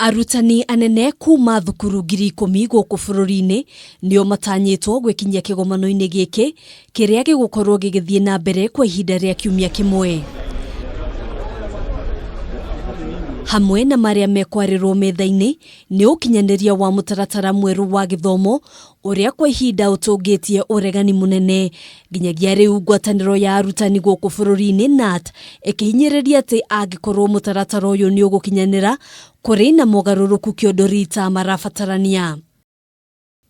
Arutani anene kuma thukuru 10,000 gũkũ bũrũri-inĩ nĩo matanyĩtwo gwĩkinyia kĩgomano-inĩ gĩkĩ kĩrĩa gĩgũkorwo gĩgĩthiĩ na mbere kwa ihinda rĩa kiumia kĩmwe. Hamwe na marĩa mekwarĩrwo metha-inĩ nĩ ũkinyanĩria wa mũtaratara mwerũ wa gĩthomo ũrĩa kwa ihinda ũtũngĩtie ũregani mũnene. Nginyagia rĩu ngwatanĩro ya arutani gũkũ bũrũri-inĩ KNUT ĩkĩhinyĩrĩria atĩ angĩkorwo mũtaratara ũyũ nĩ ũgũkinyanĩra, kũrĩ na mogarũrũku kĩondo rita marabatarania.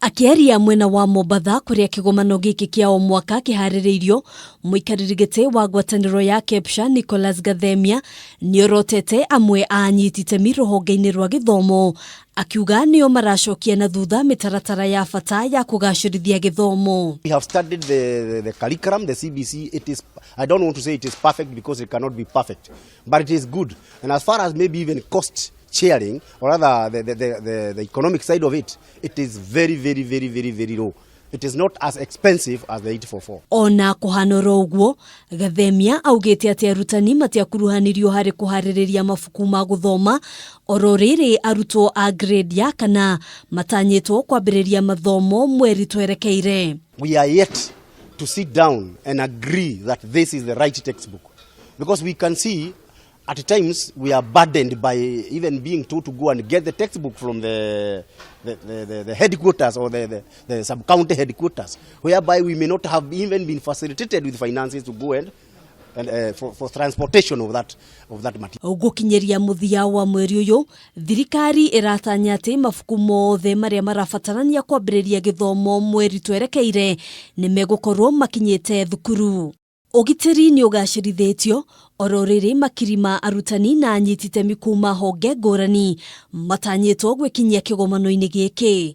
Akĩaria mwena wa Mombatha kũrĩa kĩgomano gĩkĩ kĩa o mwaka kĩharĩrĩirio, mũikarĩri gĩtĩ wa ngwatanĩro ya KEPSHA Nicholas Gathemia nĩorotete amwe a anyiti itemi rũhonge-inĩ rwa gĩthomo akiuga nĩo maracokia na thutha mĩtaratara ya bata ya kũgacĩrithia gĩthomo. We have studied the curriculum, the CBC. It is, I don't want to say it is perfect because it cannot be perfect, but it is good. And as far as maybe even cost sharing, or rather the economic side of it, it is very, very, very, very, very low. It is not as expensive as the 844. Ona kũhana oro ũguo, Gathemia augĩte atĩ arutani matiakuruhanirio harĩ kũharĩrĩria mabuku ma gũthoma oro rĩrĩ arutwo a grade ya kana matanyĩtwo kwambĩrĩria mathomo mweri twerekeire. We are yet to sit down and agree that this is the right textbook, because we can see at times we are burdened by even being told to go and get the textbook from the headquarters or the sub-county headquarters, whereby we may not have even been facilitated with finances to go and for transportation of that material. Gũkinyĩria mũthia wa mweri ũyũ, thirikari ĩratanya atĩ mabuku mothe marĩa marabatarania kwambĩrĩria gĩthomo mweri twerekeire nĩ megũkorwo makinyĩte thukuru. Ũgitĩri nĩ ũgacĩrithĩtio oro rĩrĩ makiri ma arutani na anyiti itemi kuma honge ngũrani matanyĩtwo gwĩkinyia kĩgomano-inĩ gĩkĩ.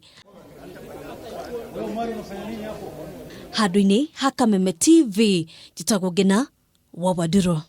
Handũ-inĩ ha Kameme TV, njĩtagwo Ngina wa Wandirũ.